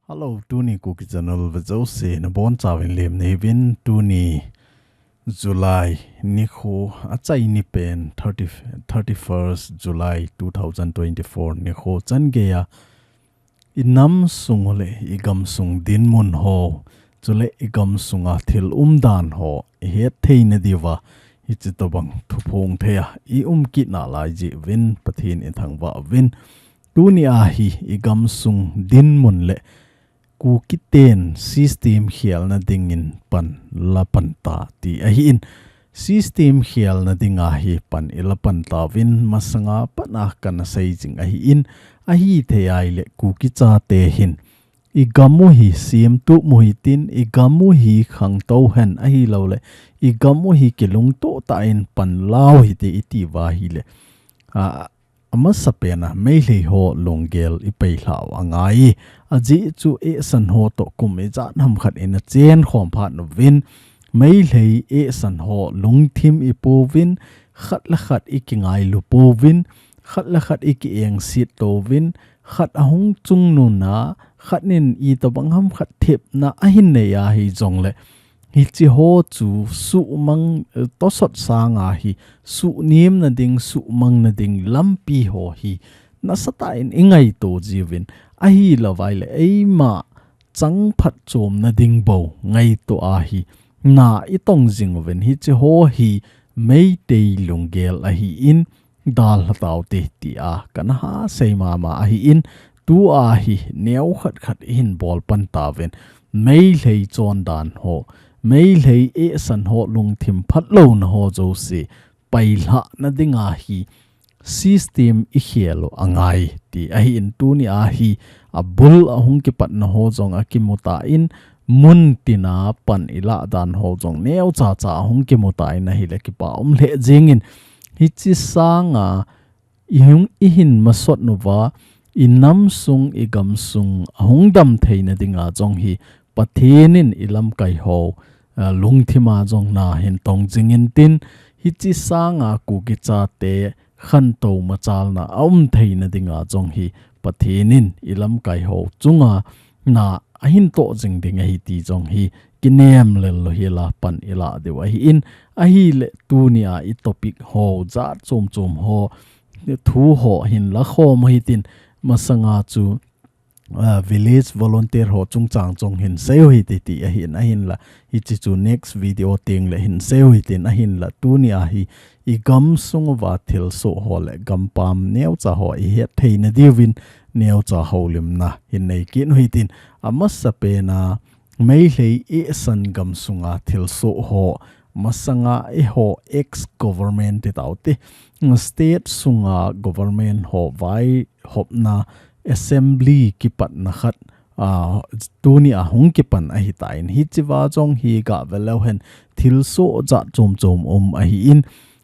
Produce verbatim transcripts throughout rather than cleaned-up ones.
Hello, tuni Kuki Channel vea jouse nabonchauvin lemna hiuvin. Tuni July nikho, achaini pen thirty, thirty-first July two thousand twenty-four nikho chan geiya inam sung le igamsung dinmun ho, chule igamsunga thil umdan ho ihet theina diuva, hiche tobang thuphong theiya ium kit nalai jeh uvin Pathen ithangvah uvin. Tuni a hi igamsung dinmun le Kukiten system khelna dingin pan lapan ta ti ahin, system khelna dinga hi pan ilapan tauvin, masanga pana kana seijing ahin, ahithei ahile Kuki chate hin igamu hi semtup u hitin, igamu hi khangtou hen ahilouleh igamu hi kilungtoh tah in pan lau hite itiuva ahile, a, amasapena Meitei ho lunggel ipeilhau angai. Ajeh chu eisan ho toh kum ijat ham khat ina chen khom phat uvin, Meitei eisan ho lungthim ipouvin, khat le khat ikingailu pouvin, khat le khat ikiengset touvin, khat ahung chungnuna khat in itobang ham khat thepna ahin nei ahijongle, hiche ho chu suhmang, eh, tosot sanga hi suhnemna ding, suhmangna ding lampi ho hi nasatah in ingaito jiuvin, ahilouvaile eima chang phatchomna ding bou ngaito a hi na itong jing uvin, hiche ho hi Meitei lunggel ahin, dalha taute tia kana hasei mama ahin, tua hi neo khat khat ihin bol pan tauvin, Meitei chondan ho, Meitei eisan ho lungthim phatlouna ho jouse pailhahna dinga hi system ikhel u angai ti ahin, tuni a hi abul ahung kipatna ho jong akimu tan, mun tina pan ilah dan ho jong neocha cha ahung kimu tan ahile kipa um lheh jengin, hiche sanga ihung ihin masot uva, inam sung, igam sung ahung dam theina dinga jong hi Pathen in ilamkai ho, a, lungthima jong nahin tong jingin tin, hiche sanga Kuki chate khantou machalna aum theina dinga jong hi Pathen in ilamkai ho chunga na ahin toh jing ding ahi ti jong hi kinem lel lou hela pan ilah diu ahin, ahile tuni a itopic ho jat chom chom ho, thu ho hin lakhom u hitin, masanga chu, a, village volunteer ho chungchang jong hin sei u hite ti ahin, ahinla hiche chu next video teng le hin sei u hitin, ahinla tuni a hi igamsung uva thilsoh ho le gampam neocha ho ihet theina diuvin neocha houlimna hin nei kit u hitin, amasapena Meitei eisan gamsunga thilsoh ho, masanga eiho ex-government ti taute, state sunga government ho vaihopna assembly kipatna khat, a, tuni a hung kipan ahitan, hichea jong hi gah veleu hen thilsoh jat chom chom um ahin,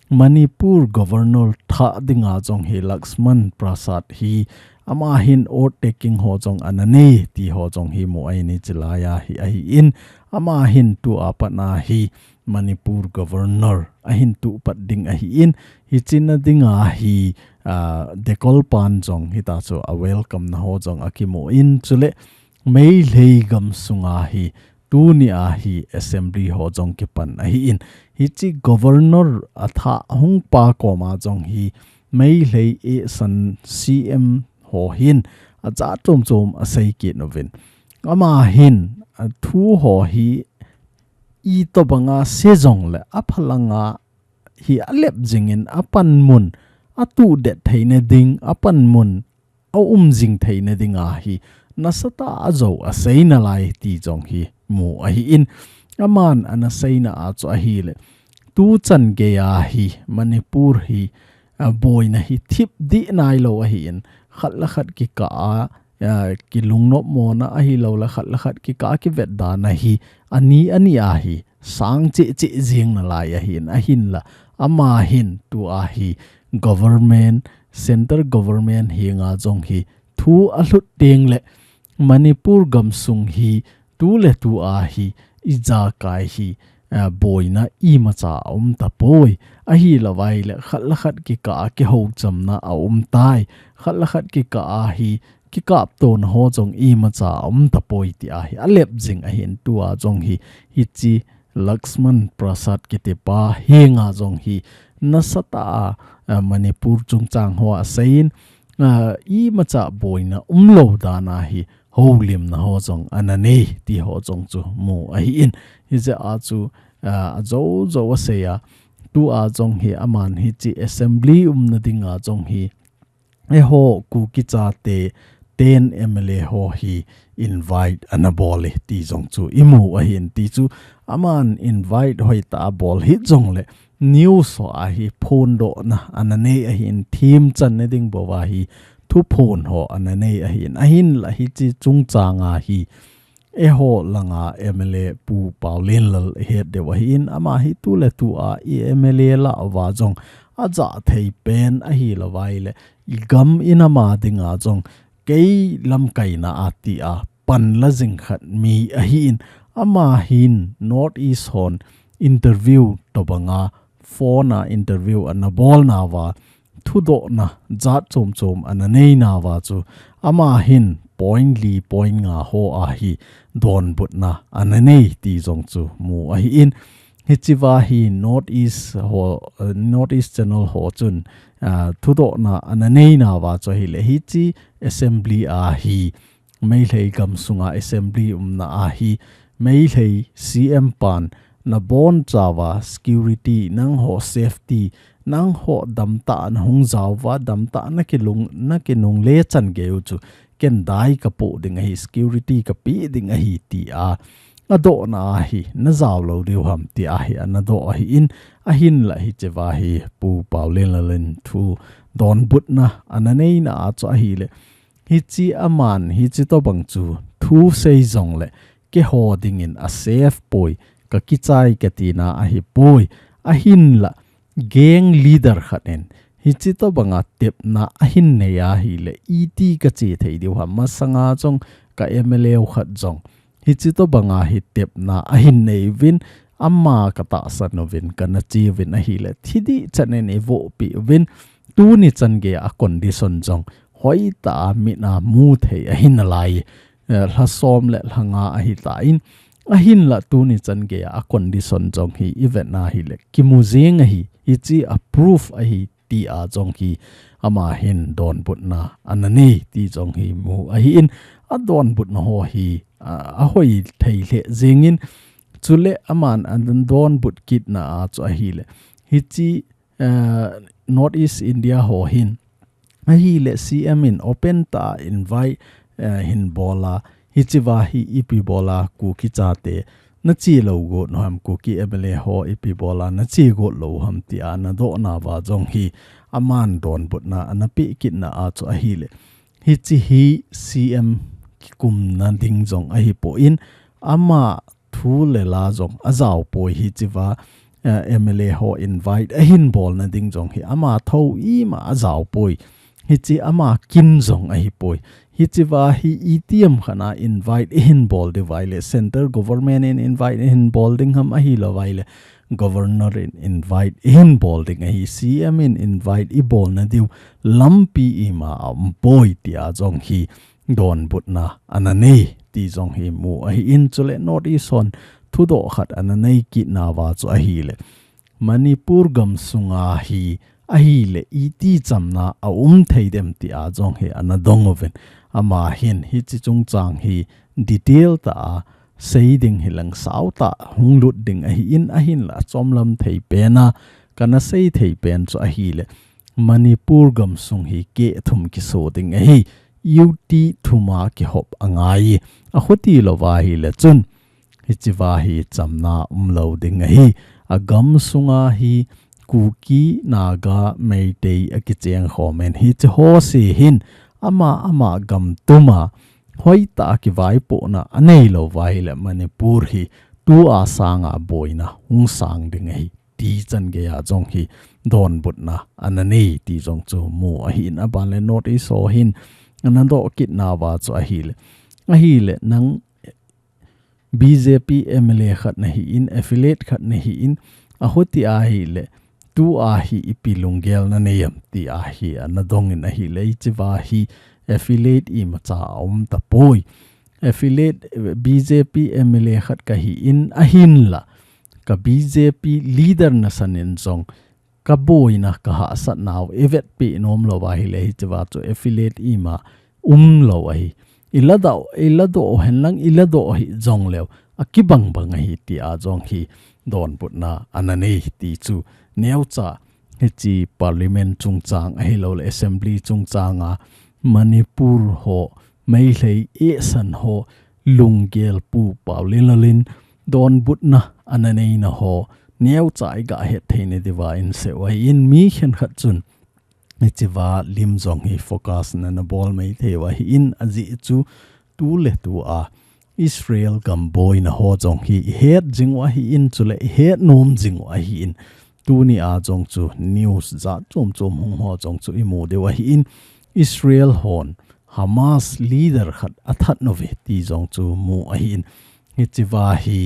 Manipur Governor thah dinga jong hi Laxman Prasad hi, ama hin oath taking ho jong ana nei ti ho jong hi mu ahi ni chilai a hi ahin, ama hin tua pat na hi Manipur Governor ahin tuh pat ding ahin, hiche na dinga hi, a, Dekolpan jong hita chu a welcome na ho jong akimu in, chule Meitei gamsunga hi tuni a hi assembly ho jong kipan ahin, hiche governor a thah hung pa koma jong hi Meitei eisan C M ho hin ajat chom chom asei kit uvin. Ama hin, a, thu ho hi itobanga sei jongle aphalanga hi alep jingin apanmun atuhdet theina ding, apanmun aum jing theina dinga hi nasatah a jou asei nalai ti jong hi mu ahin, aman ana seina a chu ahile, tuchan geiya hi Manipur hi, a, boina hi thip dih nailou ahin, khat le khat kikah a, a, kilungnop mona ahilou le khat le khat kikah a kivet dan a hi ani ani a hi sang cheh cheh jing nalai ahin, ahinla ama hin tua hi government, centre government henga jong hi thu alhut teng le Manipur gamsung hi tu le tu a hi ijakai hi, a, boina imacha aum tapoi. Ahilouvaile khat le khat kikah a kihouchamna aum tai. Khat le khat kikah a hi kikaptona ho jong imacha aum tapoi ti ahi. Alep jing ahin tua jong hi, hichi Laxman Prasad kitipa henga jong hi nasatah a, a, Manipur chungchang ho aseiyin, a, imacha boina umlou dan ahi, houlimna ho jong ana nei ti ho jong chu mu ahin. Hijeh a chu, a, ajo jo aseiya, tua jong hi aman hichi assembly umna dinga jong hi, eiho Kuki chate ten M L A ho hi invite ana bol e ti jong chu imu ahin ti chu aman invite hoitah a bol hih jongle news ho ahi phondohna ana nei ahin themchanna ding bou ahi thuphon ho ana nei ahin ahinla hichi chungchang ahi eiho langa M L A Pu Paolienlal ihet diu ahin ama hi tuletua i M L A lah uva jong ajah thei pen ahilou vaile i gam i nam a dinga jong kei lamkaina a tia panla jing khat mi ahin ama hin North East hon interview tobanga phone a interview ana bolnauva thudohna jat chom chom ana neinauva chu ama hin point li point nga ho ahi donbutna ana nei ti jong chu mu ahin hichiva hi North East ho, eh, North East Channel ho chun, ah, thudohna ana neinauva chu ahile hichi assembly ahi Meitei gamsunga assembly umna ahi Meitei C M pan nabonchauva security nangho safety nangho damtah nahung jaouva damtah nakilung nakinungle chan geiyu chu ken dai kapoh ding ahi security kapeh ding ahi tia adohna ahi najao lou diu ham ti ahi ana doh ahin ahinla hichiva hi Pu Paolienlal in thu donbutna ana neina a chu ahile hichi aman hichi tobang chu thu sei jongle keiho dingin a safe poi kakichai katina ahipoi ahinla gang leader khat in hichi tobanga tepna ahin nei ahile iti kache thei diu ham masanga jong ka M L A u khat jong hichi tobanga hi tepna ahin nei uvin ama katahsan uvin kana che uvin ahile thidih chan in eivohpi uvin tuni chan geiya condition jong hoitah a mit a mu thei ahi nalai, eh, lha som le lha nga ahitan ahinla tuni chan geiya condition jong hi ivet na hile kimu jeng ahi hichi a proof ahi tia jong hi ama hin donbutna ana nei ti jong hi mu ahin adonbutna ho hi, a, ahoi thei lheh jengin chule aman adonbut kitna a chu ahile hichi, eh, North East India ho hin ahile C M in open tah a invite, eh, hin bola hichiva hi ipi bola Kuki chate nache lou got u ham Kuki M L A ho ipi bola nache got lou u ham tia nadohnauva jong hi aman donbutna ana peh kitna a chu ahile hichi hi C M kikumna ding jong ahipoi ama thu le la jong ajaopoi hichiva, eh, M L A ho invite ahin bolna ding jong hi ama thou ima ajaopoi hichi ama kin jong ahipoi hichiva hi itiham khat a invite ihin bol diu vaile central government in invite ihin bol ding ham ahilou vaile governor in invite ihin bol ding ahi C M in invite ibolna diu lampi ima aumpoi tia jong hi donbutna ana nei ti jong hi mu ahin chule North East hon thudoh khat ana nei kitnauva chu ahile Manipur gamsunga hi ahile iti chamna aum thei dem tia jong hi ana dong uvin ama hin hichi chungchang hi detail tah a sei ding hilang sautah hung lut ding ahin ahinla chomlam thei pena kana sei thei pen chu ahile Manipur gamsung hi keh thum kiso ding ahi U T thuma kihop angai akhuti louva hile chun hichiva hi chamna umlou ding ahi agamsunga hi Kuki Naga Meitei akicheng khomin hichi ho se hin ama ama gamtuma hoitah a kivaipohna anei louva hile Manipur hi tua sanga boina hung sang ding ahi ti chan geiya jong hi donbutna ana nei ti jong chu mu ahin aban le North East ho hin ana doh kitnauva chu ahile ahile nang B J P M L A khat nahin affiliate khat nahin akhuti ahile tua hi ipi lunggel nanei em tia hi ana dongin ahile hichiva hi affiliate imacha a um tapoi. Affiliate, eh, B J P M L A khat kahi in ahinla ka B J P leader nasan in jong ka boina ka hahsatnau i vetpeh nom lou ahile hichea chu affiliate ima um lou ahi. I ladoh, i ladoh hen lang i ladoh hi jongleu a kibang bang ahi tia jong hi donbutna ana nei ti chu neocha hiche parliament chungchang ahilouleh assembly chungchanga Manipur ho Meitei esan ho lunggel Pu Paolienlal in donbutna ana neina ho neocha i gahet theina diuva inseiyu ahin mi khenkhat chun hichea lim jong hi focus na na bol maitheiyu ahin ajeh chu tuletua Israel gam boina ho jong hi i het jingu ahin chule i het nom jingu ahin tunia jong chu news jat chom chom hung ho jong chu i mu diu ahin Israel hon Hamas leader khat a that nauve ti jong chu mu ahin hichea hi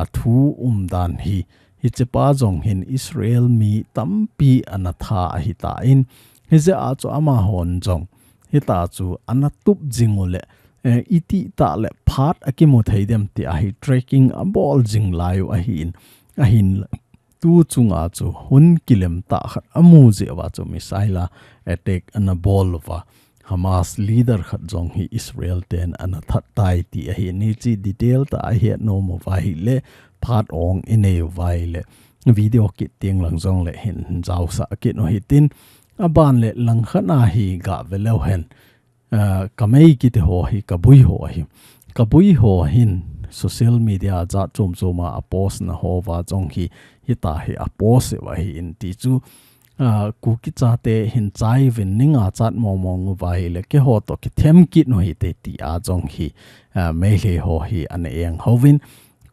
a thu umdan hi hichepa jong hin Israel mi tampi ana that ahitan hijeh a chu amahon jong hita chu ana tup jingu le eh, i titah le phat a kimu thei dem tia hi tracking a bol jing laiyu ahin ahin tu chunga chu hun kilem tah khat a mu jeh uva chu missile attack ana bol uva Hamas leader khat jong hi Israel ten ana that tai ti ahin hiche detail tah a het nom uva ahile phat ong i nei uva ahile video kit teng lang jongle hin jaosah kit u hitin aban le langkhat a hi gave leu hen ah, Kamei kiti ho hi Kabui ho ahi. Kabui ho hin social media jat chom choma a post na ho uva jong hi hita hi a post uva ahin ti chu ah, Kuki chate hin chai vin ninga chat mong mong uva ahile keiho to kithem kit u hite tia jong hi ah, Meitei ho hi ana eng hovin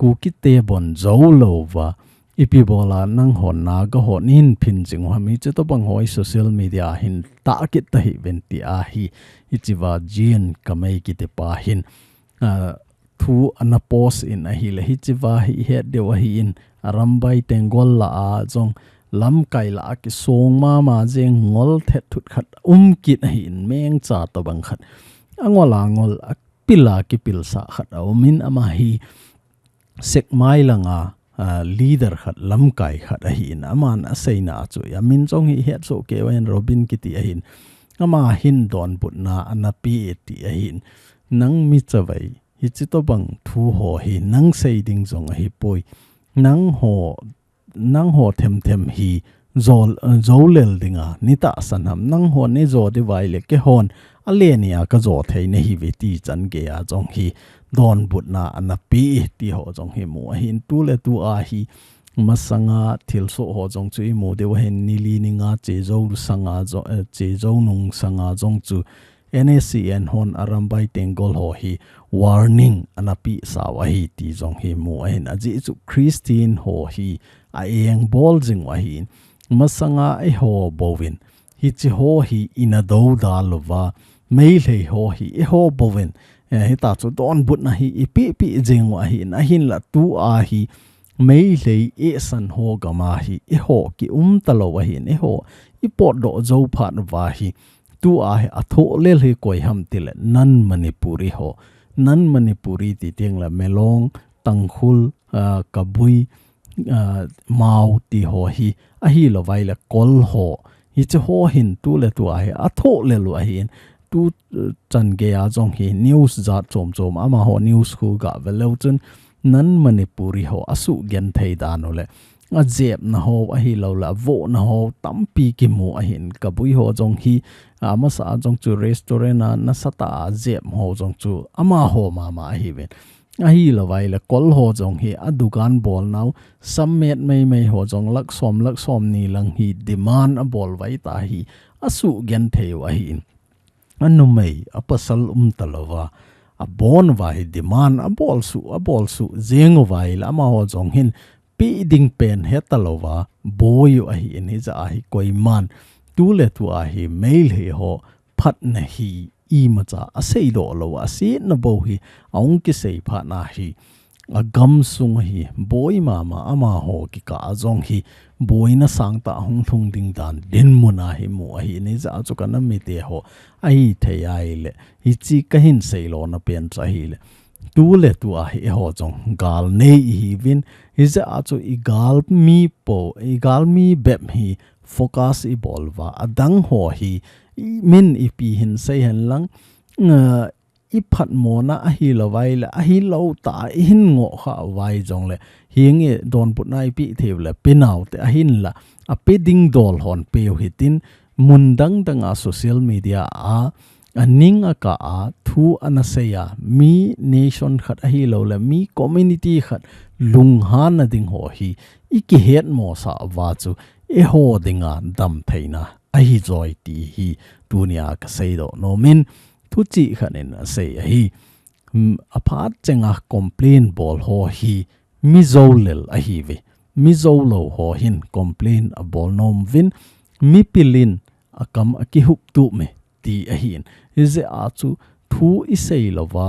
Kuki te bon jou louva ipi bola nangho Naga ho nin phin jing u ham hiche tobang ho hi social media hin tah kit tahih uvin tia hi hichea Jin Kamei kiti pa hin ah, thu ana post in ahile hichea hi i het diu ahin Arambai Tenggol lah a jong lamkai lah a kisong mama jeng ngol thet thut khat um kit ahin mengcha tobang khat a ngol a ngol a pil a kipilsah khat a um in ama hi Sekmai langa ah, leader khat lamkai khat ahin aman a seina chu amin jong hi het soh kei uva hin Robin kiti ahin ama hin donbutna ana pe ti ahin nang mi chavai hiche tobang thu ho hi nang sei ding jong ahipoi nangho nangho themthem hi jol, eh, jolel dinga nei tahsan ham nangho nei jo diu ahile keihon ale nia ka jo thei nahiuve ti chan geiya jong hi donbutna ana pe ti ho jong hi mu ahin tuletua hi masanga thilsoh ho jong chu i mu diu ahin nili ninga Chejou sanga jo, eh, Chejou nung sanga jong chu N S C N hon Arambai Tenggol ho hi warning ana pe sau ahi ti jong hi mu ahin ajeh chu Christian ho hi a engbol jing u ahin masanga eiho bouvin hiche ho hi ina doudal uva Meitei ho hi eiho bouvin eh, hita chu donbutna hi i pe pe jing u ahin ahinla tua hi Meitei esan ho gama hi eiho kium talou ahin eiho i potdoh jou phat uva hi tua hi a thoh lel hi koi ham tile non Manipuri ho. Non Manipuri ti teng le Melong, Tangkhul, ah, Kabui, ah, Mao ti ho hi ahilou vai le Kol ho. Hiche ho hin tuletua hi a thoh lel u ahin tu, eh, chan geiya jong hi news jat chom chom amaho news khu gave leu chun non Manipuri ho a sugenthei dan u le a jepna ho ahilou le a vohna ho tampi kimu ahin Kabui ho jong hi, a masa a jong chu restaurant a nasatah a jep ho jong chu amaho mama ahiuvin. Ahilou vai le Kol ho jong hi a dukan bolnau, sammet meimei ho jong lakh som, lakh somni lang hi demand a bol vai ta hi a sugenthei u ahin. A numei, a pasal um talouva, a bon uva hi demand a bol suh, a bol suh jeng uva ahile amaho jong hin pe ding pen he talouva, boi u ahin hijeh a hi koiman tuletua hi Meitei ho phatna hi imacha a seidoh lou a, a setna bou hi a hung kisei phat na hi a gam sung hi boi mama amaho kikah a jong hi boina sangtah hung lhung ding dan dinmun a hi mu ahi. Hijeh a chu ka nam mite ho ahi thei ahile, hichi ka hin seilona pen chu ahile, tu le tu a hi eiho jong gal nei ihiuvin, hijeh a chu i gal mi po, i gal mi bep hi focus i bol uva, adang ho hi i min ipi hin sei hen lang, eh, i phatmona ahilou vai le, ahilou tah a i hin ngoh kha u vai jong le, hinge donbutna i pe thei u le, pe nau te ahin la, a pe ding dol hon pe u hitin, mun dang dang a social media a, a ning a kah a, thu ana sei a, mi nation khat ahilou le, mi community khat lunghanna ding ho hi i kihetmo sah uva chu, eiho dinga damtheina ahi joi ti hi tunia ka seidoh nomin, thuchih khat in asei ahi. Hmm, aphat chenga complain bol ho hi mi joulel ahiuve. Mi joulou ho hin complain abol nom uvin, mipil in akam akihup tup me ti ahin. Hijeh a chu thu i seilou va,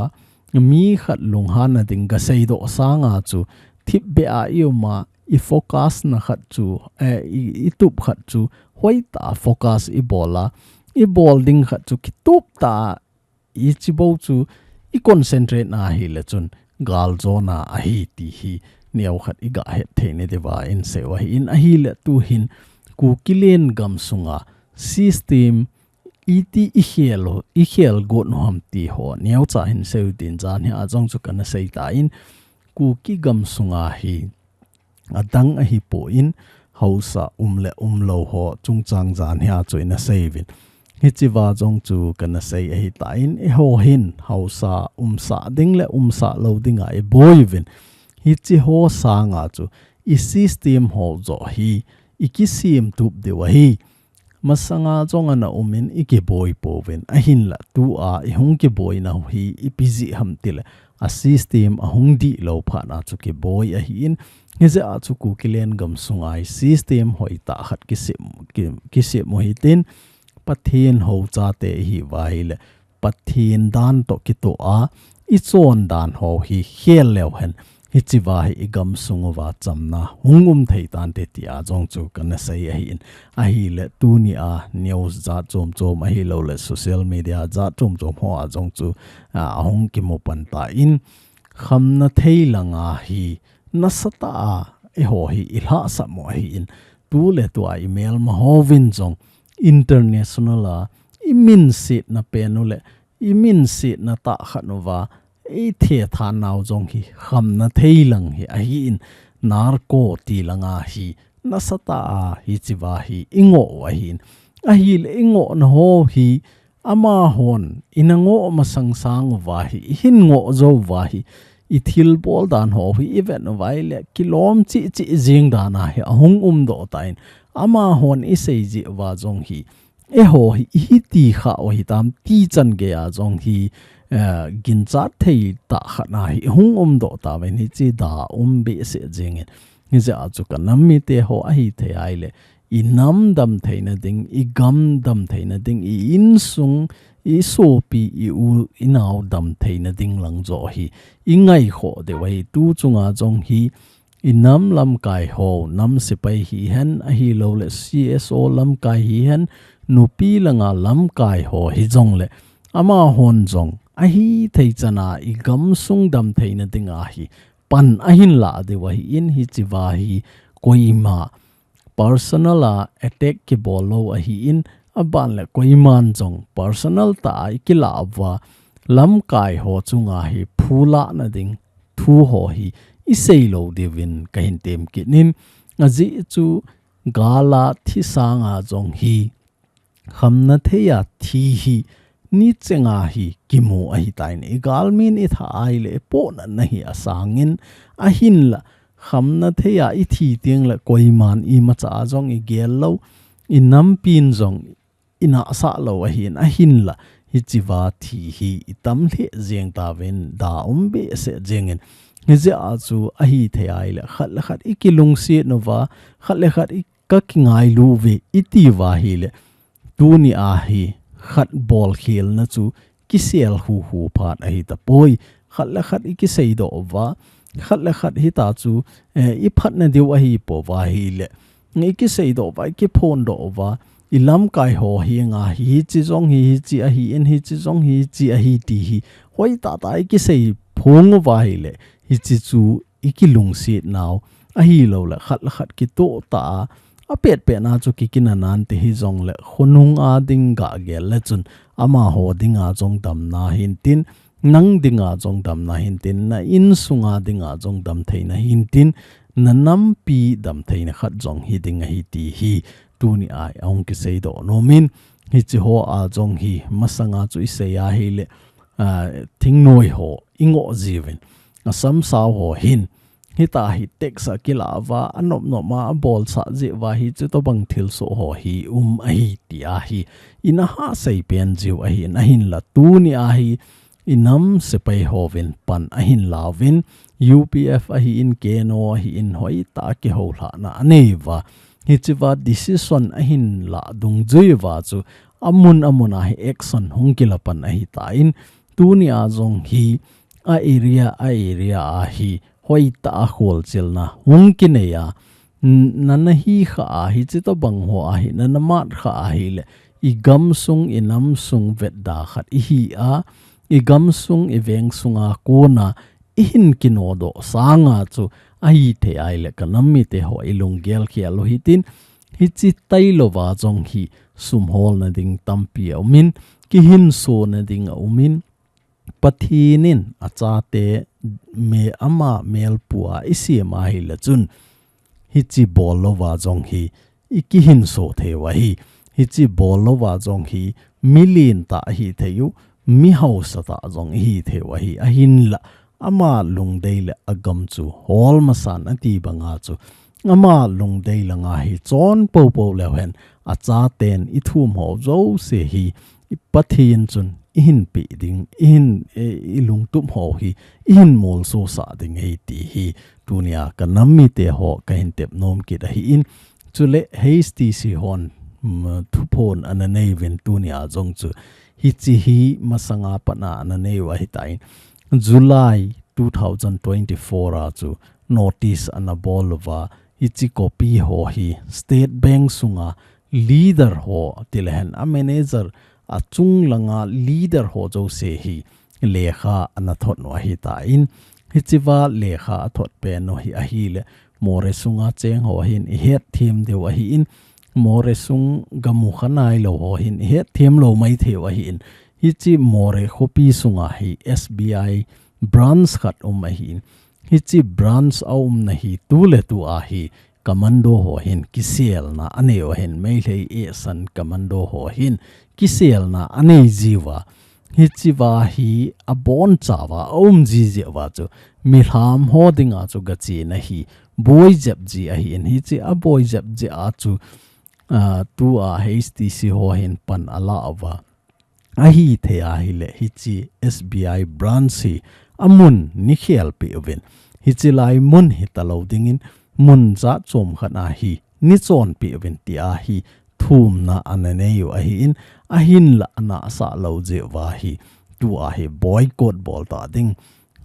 mi khat lunghanna ding ka seidoh sanga chu, thipbeh a i um a, i focus na khat chu, eh, i, i tup khat chu, hoitah a focus i bol a, i bol ding khat chu kitup tah a, i chibou chu i concentrate na ahile chun, galjona ahi ti hi, neo khat i gah het thei nadiuva in sei u ahin, ahile tu hin, Kuki lengam sunga system iti i khel u, i khel got u ham ti ho neocha hin sei u tin, jan hi a jong chu kana sei tan, Kuki gam sunga hi adang ahipon, haosa um le umlou ho chungchang jan hi a chu ina sei uvin. Hichiva jong chu kana sei ahi tan, eiho hin haosa umsah ding le umsah lou dinga i boi uvin. Hichi ho sanga chu i system ho joh hi i kisem tup diu ahi. Masanga jong ana um in i kiboi pouvin, ahinla tua i hung kiboina u hi ipi jeh ham tile, a system ahung dihlou phat na chu kiboi ahin, hijeh a chu Kuki lengam sunga i system hoitah khat kisem, ki, kisem u hitin, Pathen hou chate ihiuva ahile, Pathen dan toh kitoh a, i chondan ho hi khel leu hen, hichiva hi i gam sung uva chamna hung um thei tante tia jong chu kana sei ahin. Ahile tunia news jat chom chom ahilou le social media jat chom chom hoa jong chu, a, ahung kimu pan tan, khamna thei langa hi nasatah a eiho hi i lhahsam u ahin. Tu le tua i melma hovin jong international a i minsetna pen u le i minsetna tah khat uva, i thethan nau jong hi khamna thei lang hi ahin, narco ti langa hi nasatah a hichiva hi i ngoh u ahin. Ahile i ngohna ho hi amahon ina ngoh masang sang uva hi, i hin ngoh jou uva hi, i thilbol dan ho hi i vet uva ahile kilom cheh cheh jeng dan a hi ahung umdoh tan, amahon i sei jeh uva jong hi, eiho hi, i hiti kha u hitam ti chan geiya jong hi, eh, ginchat thei tah khat na hi hung umdoh tauvin, hichi da um behseh jengin. Hijeh a chu ka nam mite ho ahi thei ahile, i nam dam theina ding, i gam dam theina ding, i insung, i sopi, i u, i nao dam theina ding lang joh hi i ngaikhoh diu ahi. Tu chunga jong hi, i nam lamkai ho, nam sepai hihen, ahilou le C S O lamkai hihen, nupi langa lamkai ho hijongle, amahon jong ahi thei chan a i gamsung dam theina dinga hi pan ahin lah diu ahin, hichiva hi koima personal a attack kibol lou ahin, aban le koiman jong personal tah a i kilah uva, lamkai ho chunga hi phulahna ding thu ho hi i sei lou diuvin ka hin tem kit in, ajeh chu gal a thi sanga jong hi khamna thei a thi hi ni chenga hi kimu ahi tan, i galmin i thah ahile i pohnatna hi asangin, ahinla khamna thei a i thi teng le koiman imacha a jong i gel lou, i nampin jong i nahsah lou ahin, ahinla hichiva thi hi i tam lheh jeng tauvin, da um behseh jengin. Hijeh a chu ahi thei ahile khat le khat i kilungset uva, khat le khat i ka kingailu uve i ti uva ahile, tunia hi khat bolkhelna chu kisel huhu phat ahi tapoi. Khat le khat i kiseidoh uva, khat le khat hita chu, eh, i phatna diu ahi pouva ahile, i kiseidoh uva, i kiphondoh uva, i lamkai ho hi nga hi, hichi jong hi, hichi ahi in, hichi jong hi, hichi ahi ti hi, hoitah tah i kisei phong uva ahile, hichi chu i kilungset nau, ahilou le khat le khat kitoh tah a, apetpet na chu kikina nante hijong le, khonung a ding gah gel le chun, amaho dinga jong damna hintin, nang dinga jong damna hintin, na insunga dinga jong damtheina hintin, na nampi damtheina khat jong hi ding ahi ti hi, tuni a hung kiseidoh nomin, hichi ho a jong hi, masanga chu i sei ahile, ah, thingnoi ho, i ngoh jiuvin, a samsau ho hin, hita hi text a kila uva, a nopnop a, a bolsah jeh uva hichi tobang thilsoh ho hi um ahi ti ahi, i na ha sei pen jiu ahin, ahinla tuni a hi, i nam sepai hovin pan ahin lauvin, U P F ahi in, K N O ahi in, hoitah a kihoulhahna anei uva, hichi uva decision ahin lah dungjui uva chu, amun amun a hi action hung kila pan ahitan, tuni a jong hi, a area, a area a hi, hoitah a kholchilna hung kinei a, n-, na na hi kha a, hichi tobang ho a hi, na na mat kha ahile, i gamsung, i namsung vetda khat i hi a, i gamsung, i vengsunga kona, i hin kinodoh sanga chu, ahithei ahile ka nam mite ho i lunggel khel u hitin, hichi tailouva jong hi, sumholna ding tampi a umin, kihinsona ding a umin, Pathen in achate me ama melpu a i sem ahile chun, hichi bol louva jong hi, i kihinso thei u ahi, hichi bol louva jong hi, mi lentah i hi thei u, mi hausatah jong i hi thei u ahi, ahinla, ama lungdei le a gam chu hol masan ati banga chu, ama lungdei langa hi chon popo leu hen, achaten i thum ho jouse hi, i Pathen chun i hin pe ding, i hin, e, i lungtup ho hi, i hin molso sah ding ahi ti hi, tuni a ka nam mite ho ka hin tep nom kit ahi in, chule H T C hon, mm, thuphon ana nei uvin tuni a jong chu, hichi hi masanga pat a ana nei u ahitan, July two thousand twenty-four a chu notice ana bol uva, hichi copy ho hi State Bank sunga leader ho, ti le hen a manager, a chung langa leader ho jouse hi lekha ana thot u ahitan, hichi uva lekha a thot pen u hi ahile, Moreh sunga cheng ho hin i hetthem diu ahi in, Moreh sung ga mu kha nailou ho hin i hetthem lou maithei u ahi in, hichi Moreh khopi sunga hi S B I branch khat um ahi in, hichi branch a umna hi tu le tu a hi commando ho hin kiselna anei u ahin, Meitei ehsan commando ho hin kiselna anei jiuva, hichi uva hi abonchauva a um jiji uva chu, milham ho dinga chu gachena hi boi jep ji ahi in, hichi a boi jep ji a chu, ah, tu a H T C ho hin pan ala uva, ahithei ahile, hichi S B I branch hi amun nei khel peh uvin, hichi lai mun hita lou dingin, mun jat chom khat a hi nei chon peh uvin ti a hi thumna ana nei u ahi in, ahinla ana sah lou jeh uva hi, tu a hi boycott bol ta ding,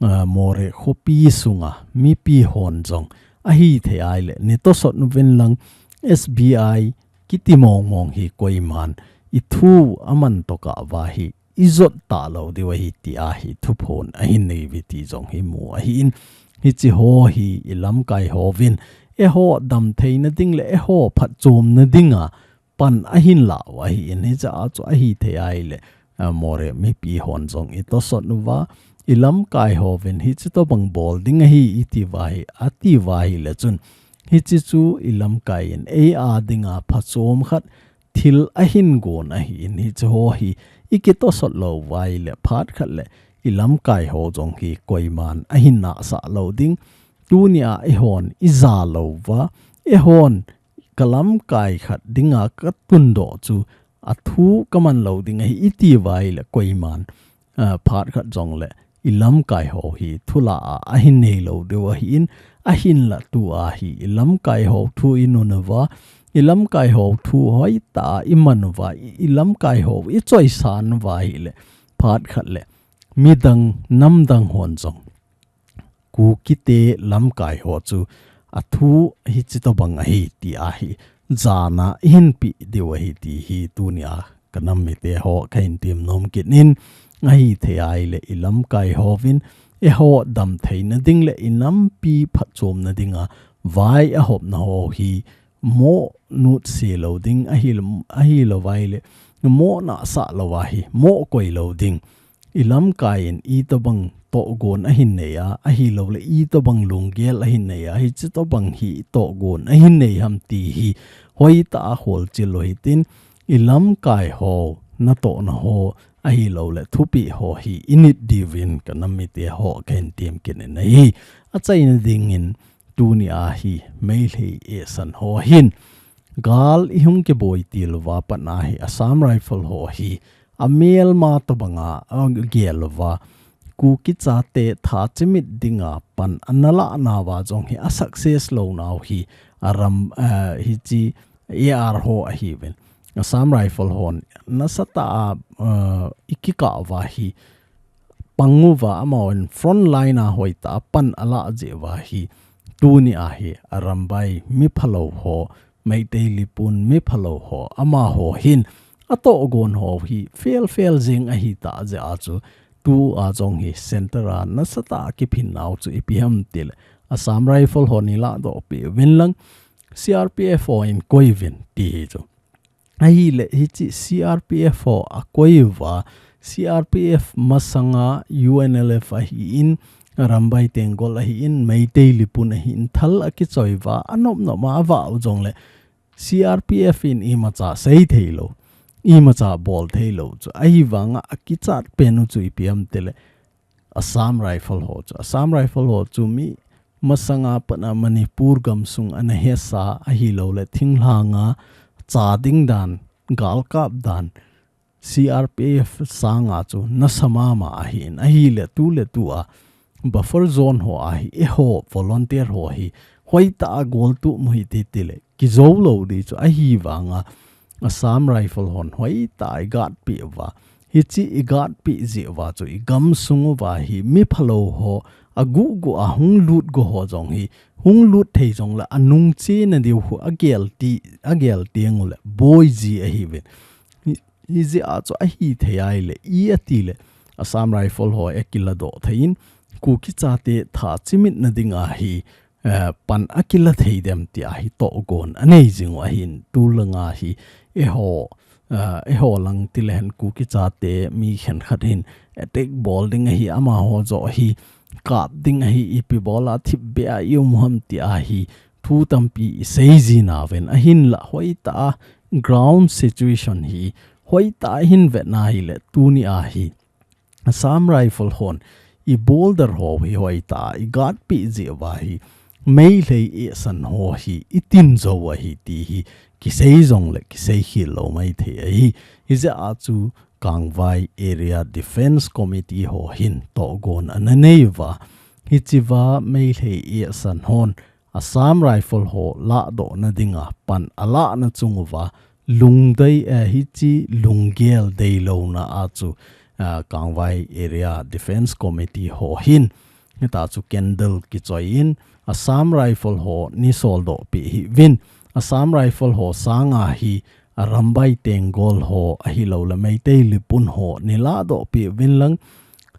ah, Moreh khopi sunga mipi hon jong, ahithei ahile, nei tosot uvin lang S B I kiti mong mong hi koiman i thu aman tokah uva hi i jot talou diu ahi ti a hi thuphon ahin nei uve ti jong hi mu ahi in, hichi ho hi i lamkai hovin, eiho damtheina ding le eiho phatchomna dinga pan ahin la u ahi in, hichi a chu ahithei ahile, a, Moreh mipi hon jong i tosot uva, i lamkai hovin hichi tobang bol ding ahi i ti uva hi, ati uva ahile chun, hichi chu i lamkai in ei a dinga phachom khat thil ahin gon ahi in, hichi ho hi i kitosot lou uva ahile phat khat le i lamkai ho jong hi koiman ahin nahsah lou ding. Tuni a eihon i ja lou uva, eihon ka lamkai khat dinga ka tundoh chu a thu ka man lou ding ahi i ti uva ahile koiman, ah, phat khat jong le i lamkai ho hi thulah a ahin nei lou diu ahi in, ahinla tu a hi i lamkai ho thu i nun uva, i lamkai ho thu hoitah a i man uva, i, i lamkai ho i choisan uva ahile phat khat le midang namdang hon jong Kukite lamkai ho chu athu hichi tobang ahi ti ahi. Jana ihin pe diu ahi ti hi tunia ka nam mite ho ka hin tem nom kit in, ahi thei ahile i lamkai hovin eiho dam theina ding le i nampi phatchomna dinga vai ahopna ho hi mo nutse lou ding ahi, ahilou vai le mo nasa lou ahi, mo koi lou ding. I lamkai in itobang tohgon ahin nei a, ahilou le itobang lunggel ahin nei a, hichi tobang hi tohgon ahin nei ham ti hi hoitah a holchil lou hitin, i lamkai ho natohna ho ahilou le thupeh ho hi i nit diuvin ka nam mite ho ka hin tem kit in ahi. Achaina dingin tunia hi Meitei esan ho hin gal ihung kiboi til uva pat ahi Assam Rifle ho hi amelma tobanga agel uva Kuki chate tha chimit dinga pan ana lah nauva jong hi a success lou nau hi aram, eh, hichi A R ho ahiuvin. Assam Rifle hon nasatah a, eh, i kikah uva hi pang uva amahon front line a hoitah a pan alah jeh uva hi tunia hi Arambai mi phalou ho, Meitei lipun mi phalou ho, amaho hin atohgon ho hi fel fel jing ahi tah jeh a chu tua jong hi center a nasatah a kiphin nau chu ipi ham tile Assam Rifle hon i lahdoh peh uvin lang C R P F hon koi uvin ti hi chu. Ahile hichi C R P F ho akoi uva, C R P F masanga U N L F ahin, Arambai Tenggol ahin, Meitei lipun ahin, thal akichoi uva, anop nop a avah u jongle C R P F in imacha sei thei lou, imacha bol thei lou chu. Ahivanga akichat pen u chu ipi ham tile Assam Rifle ho chu. Assam Rifle ho chu mi masanga pat a Manipur gamsung ana hesa ahilou le thinglhanga cha ding dan, gal kap dan, C R P F sanga chu nasa mama ahin, ahile tuletua buffer zone ho ahi, eiho volunteer ho hi hoitah a goltup mu hite tile kijou lou ding chu. Ahivanga Assam Rifle hon hoitah a i guard peh uva, hichi i guard peh jeh uva chu i gamsung uva hi mi phalou ho aguh guh a hung lut go ho jong hi hung lut thei jongle anung chena diu khu agel ti, agel teng ule boi ji ahiuvin. Hi, hijeh a chu ahi thei ahile i atile Assam Rifle ho akiladoh thei in Kuki chate tha chimitna dinga hi, eh, pan akila thei dem tia hi tohgon anei jing u ahin. Tulanga hi eiho, eh, eiho lang tile hen Kuki chate mi khenkhat hin attack bol ding ahi, amaho joh hi kap ding ahi, ipi bol a thipbeh a i um u ham tia hi thu tampi i sei ji nauvin, ahinla hoitah a ground situation hi hoitah a hin vet na hile tunia hi Assam Rifle hon i border ho hi hoitah a i guard peh jeh uva hi Meitei esan ho hi i tin jou ahi ti hi kisei jongle kisei khel lou maithei ahi. Hijeh a chu Kangvai Area Defence Committee ho hin tohgon ana nei uva, hichea Meitei esan hon Assam Rifle ho lahdohna dinga pan alahna chung uva lungdei, eh, hichi lunggel deilouna a chu, ah, Kangvai Area Defence Committee ho hin hitia chu candle kichoi in Assam Rifle ho nei soldoh peh hih uvin. Assam Rifle ho sanga hi Arambai Tenggol ho ahilou le Meitei lipun ho nei lahdoh peh uvin lang,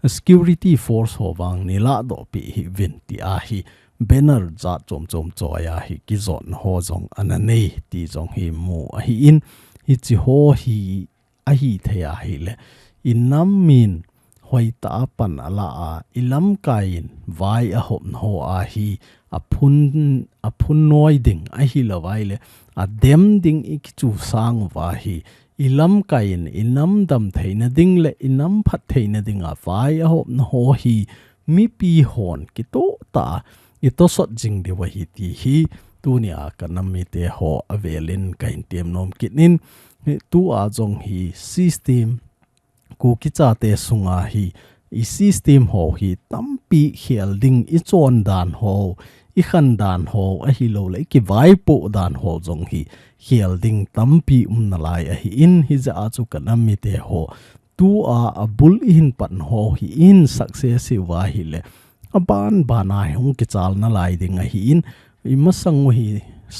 security force ho vang nei lahdoh peh hih uvin tia hi banner jat chom chom choi a hi kijotna ho jong ana nei ti jong hi mu ahin, hichi ho hi ahi thei ahile i nam min hoitah a pan alah a, i lamkai in vai ahopna ho a hi aphun, aphun noi ding ahilou vai le adem ding i kichu sang uva hi i lamkai in i nam dam theina ding le i nam phat theina dinga vai ahopna ho hi mipi hon kitoh tah a i tosot jing diu ahi ti hi tunia ka nam mite ho avelin ka hin tem nom kit in, hi tua jong hi system, Kuki chate sunga hi i system ho hi tampi khel ding, i chon dan ho, i khan dan ho, ahilou le i kivaipoh dan ho jong hi khel ding tampi um nalai ahin, hijeh a chu ka nam mite ho tua abul i hin pan ho hi i hin success hi uva ahile aban bana hi hung kichalna lai ding ahin, imasang u hi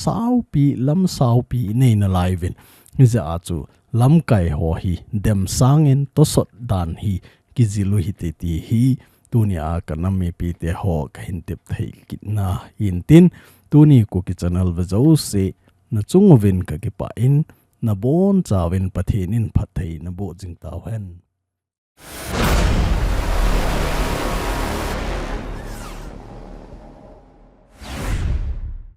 saupi, lam saupi inei nalai uvin. Hijeh a chu lamkai ho hi demsangin tosot dan hi kijil u hite ti hi tunia ka nam mipite ho kahin tep thei kitna ahin tin, tuni Kuki channel ve jouse nachung uvin kakipah in, nabonchauvin Pathen in phatthei naboh jing tauhen.